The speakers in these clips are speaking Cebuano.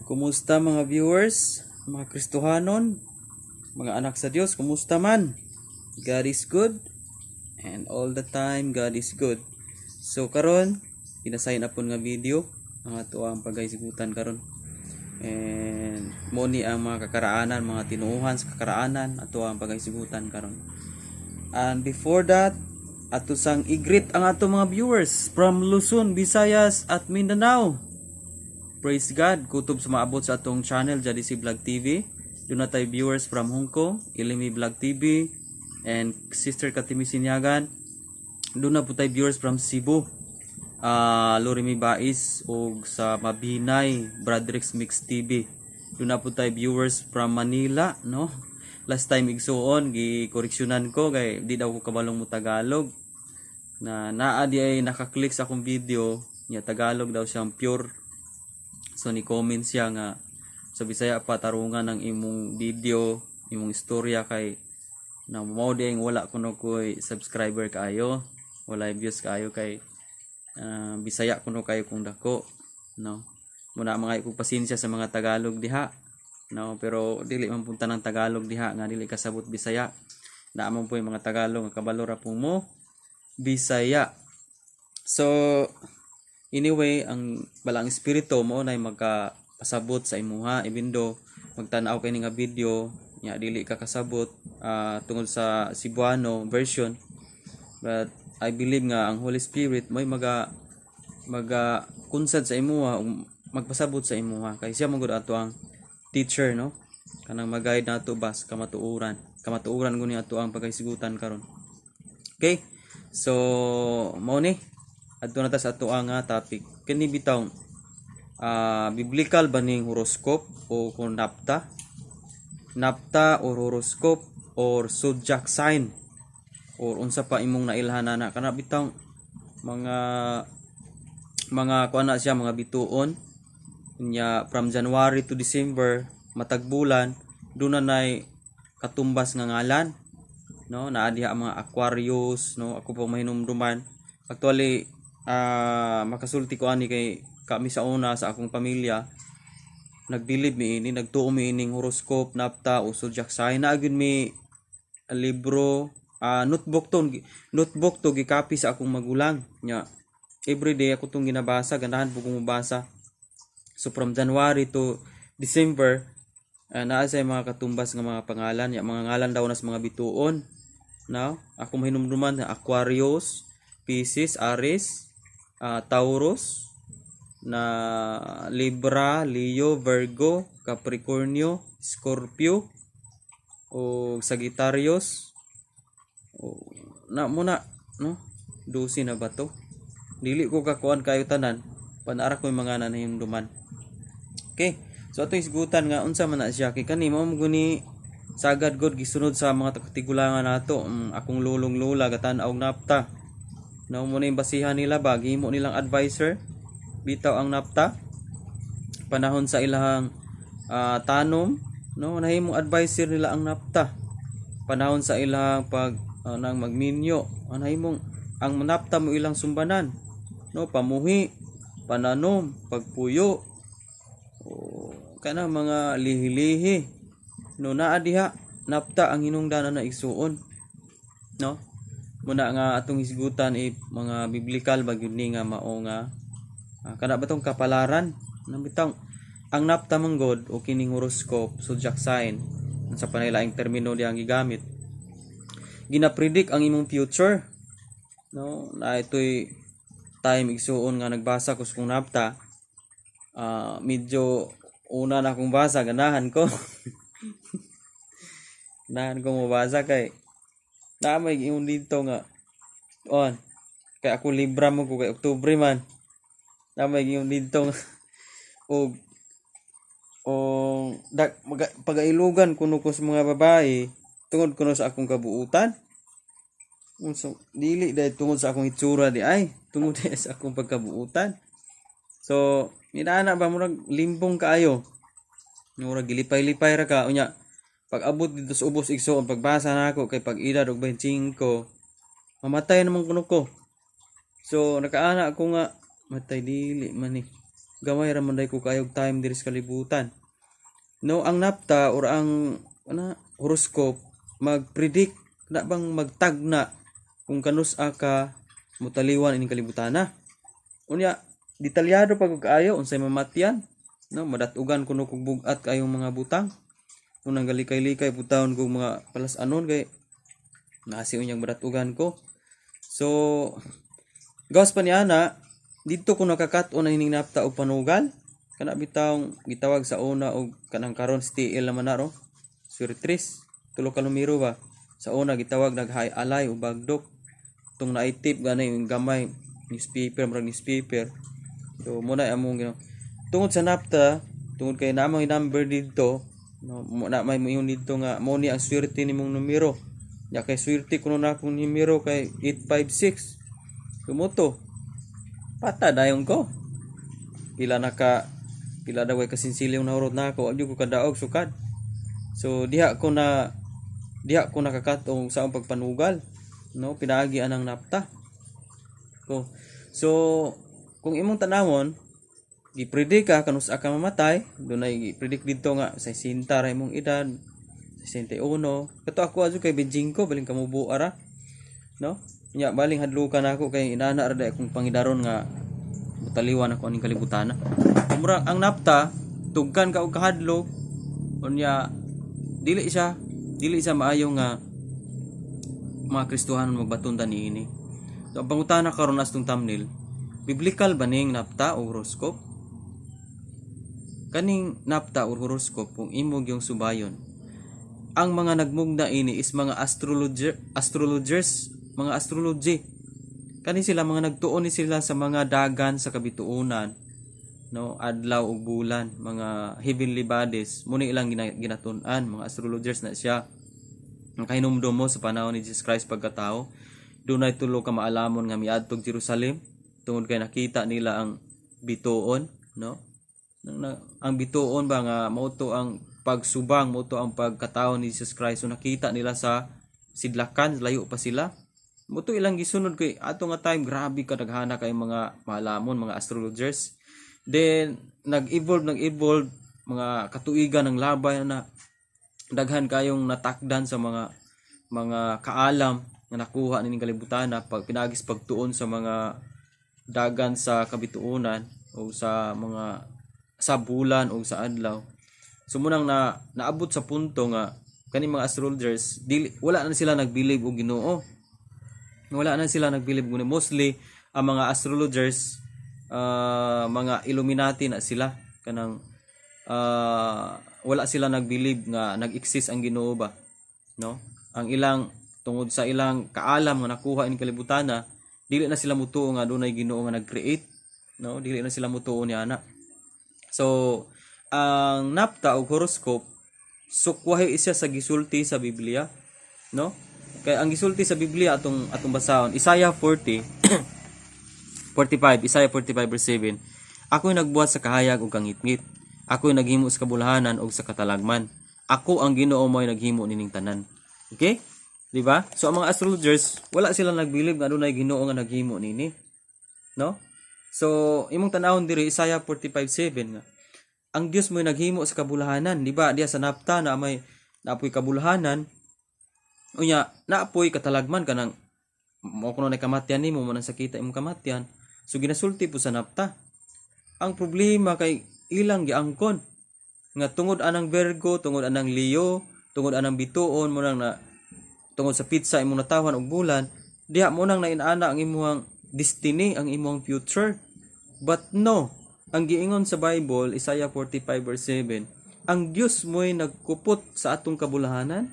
Kumusta, mga viewers, mga Kristohanon, mga anak sa Dios, kumusta man? God is good and all the time God is good. So karon, pinasayin apon nga video ang ato ang paghisgutan karon. And mo ni ang mga kakaraanan, mga tinuohan sa kakaraanan ato ang paghisgutan karon. And before that, ato sang i-greet ang ato mga viewers from Luzon, Visayas at Mindanao. Praise God, kutob sa maabot sa atong channel, Jadisi Vlog TV. Duna tay viewers from Hong Kong, Ilimi Vlog TV, and Sister Katimi Sinyagan. Duna po tay viewers from Cebu, Lorimi Bais ug sa Mabinay, Bradrix Mix TV. Duna po tay viewers from Manila, no? Last time, igsuon, gi-koreksyonan ko kay di daw ko kabalong mo Tagalog. Na naa di ay nakaklik sa akong video, niya Tagalog daw siyang pure. So ni comment siya nga sa Bisaya pa tarungan ng imong video, imong istorya kay na mao di ang wala kuno ko'y subscriber kaayo, wala views kaayo kay Bisaya kuno kayo kung dako, no? Muna mga ko pasensya sa mga Tagalog diha, no? Pero dili man punta ng Tagalog diha nga dili kasabot Bisaya. Naa man po yung mga Tagalog nga kabalo ra po mo Bisaya. So anyway, ang balang espiritu mo na magkapasabot sa imuha even though magtan-aw kay nga video nya dili ka kasabot tungod sa Cebuano version, but I believe nga ang Holy Spirit mo'y maga maga kunsad sa imuha ug magpasabot sa imuha kay siya man gud ato ang teacher, no, kanang mag-guide nato ba sa kamatuoran. Kamatuoran guni ato ang paghisgutan karon. Okay, so mao ni, adto na ta sa ato ang topic. Kini bitaw, biblical ba ning horoscope o kung napta napta or horoscope or zodiac sign or unsa pa imong nailhan na kana bitaw mga kuan na siya, mga bituon nya from January to December, matag bulan duna nay katumbas nga ngalan, no? Naa diha ang mga Aquarius, no? Ako po mahinumduman actually, makasulti ko ani kay kami sa una sa akong pamilya nagbilib mi ini, nagtuo mi ining horoscope, napta o zodiac sign. Naa gyud mi libro, notebook to, notebook to gikapi sa akong magulang nya everyday ako tong ginabasa. Ganahan po kong mobasa. So from January to December, naa sa mga katumbas nga mga pangalan ya, mga ngalan daw na sa mga bituon, no? Ako mahinumduman na Aquarius, Pisces, Aries, Taurus na Libra, Leo, Virgo, Capricornio, Scorpio o Sagittarius o na muna, no? 12 na ba to? Dili ko kakuan kayo tanan, panara ko yung mga nanahimduman. Okay, so atong isgutan nga unsa man na siya kay kani mao mo guni sagad god gisunod sa mga katigulangan nato. Akong lulong lola gatan-aw og napta, no? Mo na yung basihan nila ba, gihimo nilang advisor bitaw ang napta panahon sa ilahang tanom, no? Nahimong advisor nila ang napta panahon sa ilang pag nang magminyo, ang nahimong ang napta mo ilang sumbanan, no? Pamuhi, pananom, pagpuyo o kana mga lihi-lihi, no? Naa diha napta ang hinungdanan na, igsuon, no? Muna nga atong hisgutan eh, mga biblical ba gyud ni nga mao nga kana ba tong kapalaran nang bitaw ang napta man god o kining horoscope, zodiac sign sa panaylaing termino diyang gigamit, gina-predict ang imong future, no? Na ito'y time, igsuon, nga nagbasa ko sa kong napta, medyo una na akong basa, ganahan ko, ganahan ko mobasa kay naa may ingon dito nga on kay ako Libra mo ko kay Oktubre man. Na may ingon dito nga og o dak pagailugan kuno ko sa mga babae tungod kuno sa akong kabuutan. Unsa dili dahil tungod sa akong itsura di ay tungod di sa akong pagkabuutan. So inaana ba, murag limbong kaayo, murag gilipay-lipay ra ka. Unya pag abot dito sa ubos, igsuon, pagbasa na ako kay pag edad og 25 mamatay naman kuno ko. So nakaana ako nga matay dili man ni. Gamay ra man day ko kaayog time diri sa kalibutan. No, ang napta or ang ana horoscope mag-predict na bang magtagna kung kanus-a ka mutaliwan ining kalibutana. Unya detalyado pa gud kaayo unsay mamatyan, no? Madatugan kuno kog bug-at kaayong mga butang. Unang galikay-likay pud kog mga palas-anon kay naasi unyang madatugan ko. So gawas pa ni ana, didto ko nakakat-on ining napta og panugal. Kana bitawng gitawag sa una og kanang karon STL naman na ro. Swertres, tulo ka numero ba. Sa una gitawag naghay alay o bagdok. Tung naitip gani yung gamay newspaper, murag newspaper. So muna among gino. Tungod sa napta, tungod kay naa may number didto, no, mo na may moingon didto nga mo ni ang swerte nimong numero. Ya kay swerte kuno na akong numero kay 856. Tumuto. Pata dayon ko. Pila na ka pila daw kay kasinsilyong nahurot na ako, wa ko kadaog sukad. So diha ko nakakat-on sa akong pagpanugal, no, pinaagi anang napta ko. So kung imong tanawon, gipredict ka kanus-a ka mamatay, dunay gipredict didto nga 60 ra imong edad, 61. Kato ako adto kay 25, balin kamubo ra, no? Nya baling hadlukan ako kay inana ra day akong pangidaron nga mutaliwan ako aning kalibutana. Murag ang napta tugkan ka og kahadlok. Unya dili siya maayo nga mga Kristohanon magbaton ta niini. So ang pangutana karon astong thumbnail, biblical ba ning napta o horoscope? Kaning napta or horoscope, kung imo gyung subayon, ang mga nagmugna ini is mga astrologers, mga astrology. Kani sila mga nagtuon ni sila sa mga dagan sa kabituonan, no, adlaw ug bulan, mga heavenly bodies, muna ilang ginatun-an, mga astrologers na siya. Ang kahinumdom mo sa panahon ni Jesus Christ pagkatao, dunay tulo ka maalamon nga miadtog Jerusalem tungod kay nakita nila ang bituon, no? Ang bituon ba nga mao to ang pagsubang, mao to ang pagkatao ni Jesus Christ. So nakita nila sa sidlakan, layo pa sila. Mao to ilang gisunod kay ato nga time grabe ka daghana kay mga maalamon, mga astrologers. Then nag-evolve mga katuigan ng labay na daghan kayong natakdan sa mga kaalam nga nakuha nining kalibutan na pag pinagis pagtuon sa mga dagan sa kabituonan o sa mga sa bulan o sa adlaw. So munang na naabot sa punto nga kani mga astrologers dili, wala na sila nagbilib og Ginoo. Wala na sila nagbilib og Ginoo. Mostly ang mga astrologers, mga Illuminati na sila, kanang wala sila nagbilib nga nag-exist ang Ginoo ba, no? Ang ilang tungod sa ilang kaalam nga nakuha in kalibutana, dili na sila mutuo nga dunay Ginoo nga nag-create, no? Dili na sila mutuo ni ana. So ang napta og horoscope sukwahi siya sa gisulti sa Biblia, no? Kay ang gisulti sa Biblia, atong atong basahon Isaiah 40 45, Isaiah 45 verse 7. "Ako'y nagbuhat sa kahayag ug kangitngit. Ako'y naghimo sa kabulahanan ug sa katalagman. Ako ang Ginoo, mo'y naghimo nining tanan." Okay? Di ba? So ang mga astrologers, wala sila nagbilib nga adunay Ginoo nga naghimo nini. No? So imong tan-awon diri Isaiah 45:7 nga ang Dios mo'y naghimo sa kabulahanan, di ba? Diya sa napta na may naapoy kabulahanan. Unya, naapoy katalagman, kanang mo kuno na kamatyan nimo mo nang sakita imong kamatyan. So ginasulti po sa napta. Ang problema kay ilang giangkon nga tungod anang Virgo, tungod anang Leo, tungod anang bituon mo nang na tungod sa petsa imong natawhan og bulan, diha mo nang nainana ang imong destiny, ang imong future. But no, ang giingon sa Bible, Isaiah 45 verse 7, ang Dios mo'y nagkupot sa atong kabulahanan,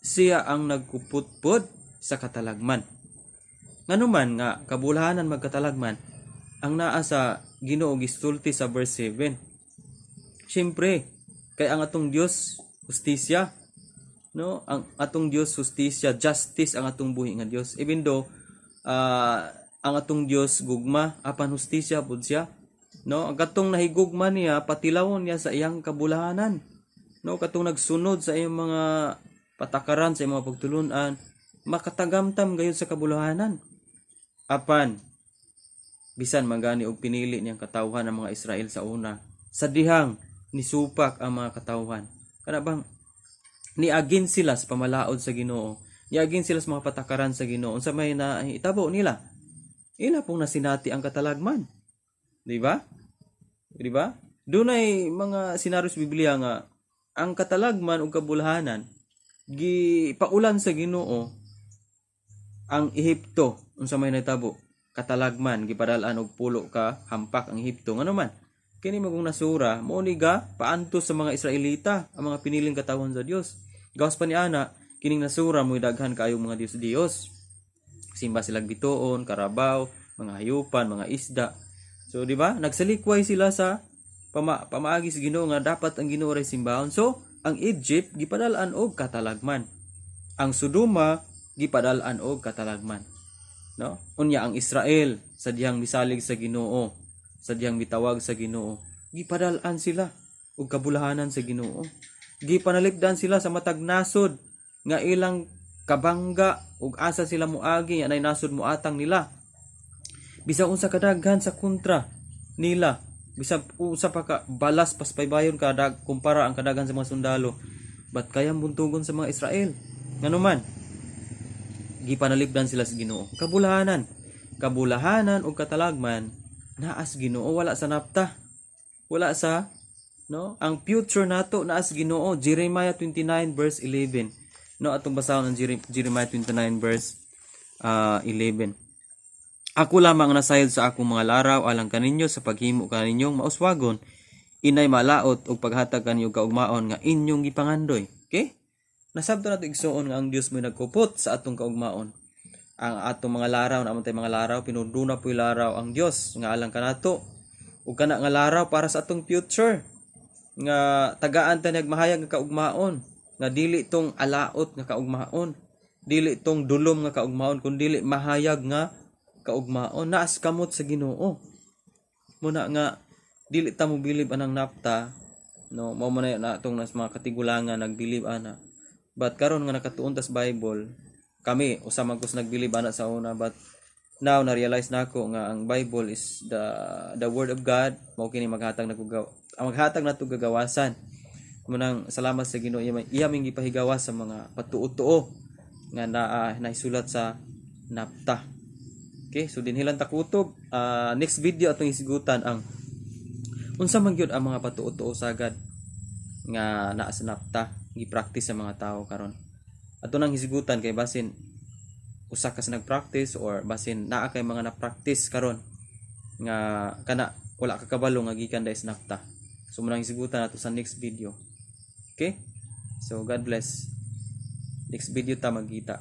siya ang nagkupot pod sa katalagman. Nganuman nga kabulahanan magkatalagman, ang naa sa Ginoo gisulti sa verse 7. Siyempre, kay ang atong Dios hustisya, no? Ang atong Dios hustisya, justice ang atong buhi nga Dios. Even though ang atong Dios gugma, apan hustisya pud siya. No, ang katong nahigugma niya, patilawon niya sa iyang kabulahanan. No, katong nagsunod sa iyang mga patakaran, sa iyang mga pagtulunan, makatagamtam gayud sa kabulahanan. Apan Bisan man gani og pinili niyang katawhan ang mga Israel sa una, sa dihang nisupak ang mga katawhan, kana bang niagin sila sa pamalaod sa Ginoo, niagin sila sa mga patakaran sa Ginoo, unsa may naitabo nila? Ila pong nasinati ang katalagman, di ba? Di ba? Dunay mga senaryo sa Biblia nga ang katalagman ug kabulhanan gipaulan sa Ginoo ang Ehipto. Unsa may nahitabo? Katalagman, gipadal-an og 10 ka hampak ang Ehipto. Ngano man kini magong nasura mo ni ga paantos sa mga Israelita, ang mga piniling katawhan sa Dios. Gawas pa ni ana, kining nasura mo daghan kaayong mga dios-dios, simba silang bituon, karabaw, mga hayupan, mga isda. So di ba, nagsalikway sila sa pamaagi sa Ginoo nga dapat ang Ginoo ray simbahon. So ang Egypt gipadal-an og katalagman, ang Sodoma gipadal-an og katalagman, no? Unya ang Israel, sa dihang misalig sa Ginoo, sa dihang mitawag sa Ginoo, gipadal-an sila og kabulahanan sa Ginoo. Gipanalipdan sila sa matag nasod nga ilang kabangga ug asa sila moagi, anay nasod moatang nila. Bisag unsa kadaghan sa kontra nila, bisag unsa pa ka balas paspaybayon kadag kumpara ang kadaghan sa mga sundalo, but kayang buntugon sa mga Israel. Ngano man? Gipanalipdan sila sa Ginoo. Kabulahanan, kabulahanan ug katalagman naa sa Ginoo, wala sa napta, wala sa, no? Ang future nato naa sa Ginoo. Jeremiah 29 verse 11, no? Atong basahon ang Jeremiah 29 verse 11. "Ako lamang ang nasayod sa akong mga laraw alang kaninyo sa paghimo kaninyong mauswagon, inay malaot, ug paghatag kanyo og kaugmaon nga inyong gipangandoy." Okay? Nasabto nato, igsuon, nga ang Dios mo'y nagkupot sa atong kaugmaon. Ang atong mga laraw, naa man tay mga laraw, pinuduna po'y laraw ang Dios nga alang kanato. Ug kana nga laraw para sa atong future nga tagaan ta nag mahayag nga kaugmaon, nga dili tong alaot nga kaugmaon, dili tong dulom nga kaugmaon, kun dili mahayag nga kaugmaon naas kamot sa Ginoo. Muna nga dili ta mo bilib anang napta, no? Mao man na atong nas mga katigulangan nagbilib ana, but karon nga nakatuon tas Bible, kami usa man ko sa nagbilib ana sa una, but now na realize nako nga ang Bible is the word of God. Mao kini maghatag na ang maghatag nato gagawasan. Munang salamat sa Ginoo, iya ming gipahigawas sa mga patuo-tuo nga naa naisulat sa napta. Okay, so dinhi lang ta kutob. Next video atong isgutan ang unsa man gyud ang mga patuo-tuo sagad nga naa sa napta gi-practice sa mga tao karon. Ato nang hisgutan kay basin usa ka sa nag-practice or basin naa kay mga na-practice karon nga kana wala ka kabalo nga gikan dai sa napta. So mo nang hisgutan nato sa next video. Okay? So God bless. Next video ta magkita.